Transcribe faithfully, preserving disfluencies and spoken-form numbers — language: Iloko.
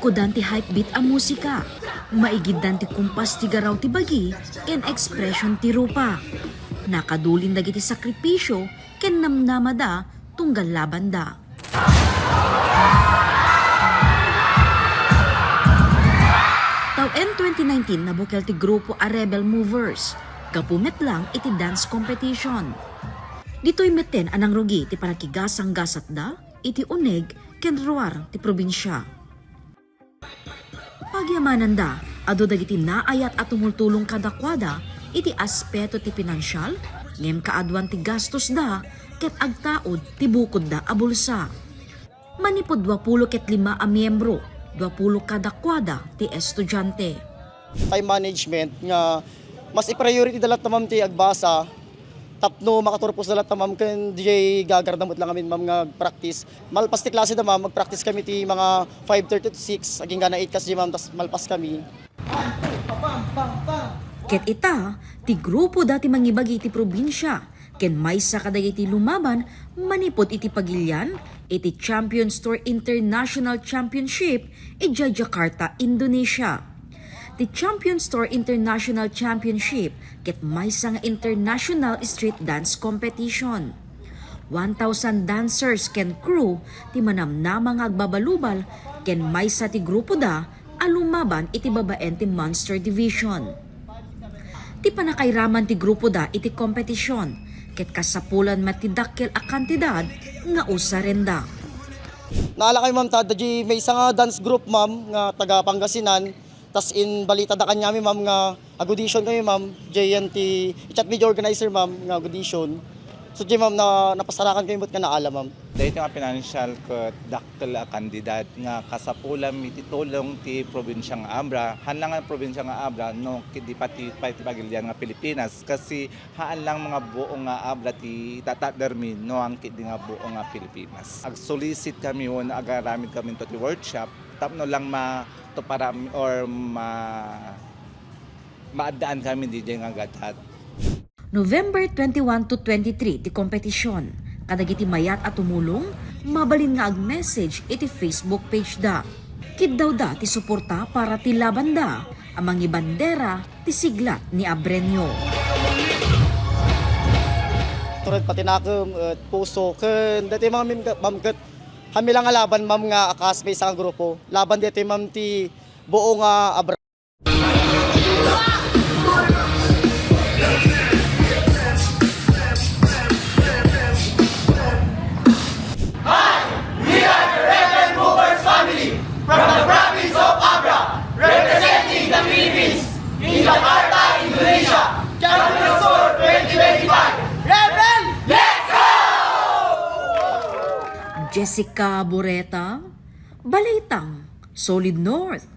Udan ti hype beat a musika. Maigiddan ti kumpas ti garaw ti bagi ken ekspresion ti rupa. Nakadulin dagiti sakripisio ken namnamada tunggal labanda. Tawen twenty nineteen, nabukel ti grupo a Rebel Movers, gapu met lang iti dance competition. Ditoy metten a nangrugi ti panakigasanggasatda iti uneg ken ruar ti probinsia. Pagyamananda, adu dagiti naayat a tumultulong kadakuada iti aspeto ti pinansial, ngem kaaduan ti gastosda ket agtaud ti bukodda a bulsa. Manipud duapulo ket lima a miembro, duapulo kadakuada ti estudiante. Time management nga mas i-priority da latta, ma'am, ti agbasa tapno makaturpos da latta, ma'am, ken diay gagarda met lang amin, ma'am, nga agpractice. Malpas ti klase da, ma'am, magpractice kami ti mga five thirty to six, agingga na eight kas di, ma'am, tas malpas kami. Ket ita, ti grupo da ti mangibagi iti probinsia, ken maysa kadagiti lumaban manipud iti pagilian iti Champions Tour International Championship idiay Jakarta, Indonesia. Ti Champions Tour International Championship ket maysa nga international street dance competition. One thousand dancers ken crew ti manamnama nga agbabalubal ken maysa ti grupo da a lumaban iti babaen ti Monster Division. Ti pannakairaman ti grupo da iti kompetisyon ket kasapulan met ti dakkel a kantidad nga usarenda. Naala kami, ma'am, ta adda di maysa nga dance group, ma'am, nga taga Pangasinan. Tas inbalita da kaniami, ma'am, nga ag-audition kami, ma'am. Diay ti, i-chat mi di organizer, ma'am, nga ag-audition. So, di, ma'am, na, napasarakan kami met nga naala, ma'am. Daytoy nga pinansial ket dakkel a kantidad nga kasapulan mi ti tulong ti probinsia nga Abra. Haan lang nga probinsia nga Abra, no, ket di pati, pati pagilian nga Pilipinas. Kasi haan lang nga buo nga Abra ti itatadder mi, no, haan ket di nga buo nga Pilipinas. Ag-solicit kami wenno agaramid kami iti workshop tapno lang ma-, to para or ma-, maaddaan kami diay nga gadat. November twenty-one to twenty-three ti kompetisyon. Kadagiti mayat a tumulong, mabalin nga ag-message iti Facebook page da. Kiddawda ti suporta para ti labanda a mangibandera ti siglat ni Abreño. Tured pati nakem, et puso, ken daytoy, ma'am, ma'am, ket haanmi lang nga laban, ma'am, nga a kas maysa nga grupo. Laban daytoy, ma'am, ti buo nga Abra. Hi! We are the Rebel Movers family from the province of Abra, representing the Philippines in Jakarta, Indonesia, Champions Tour twenty twenty-five. Rebel! Let's go! Jessica Boreta, Balitang Solid North.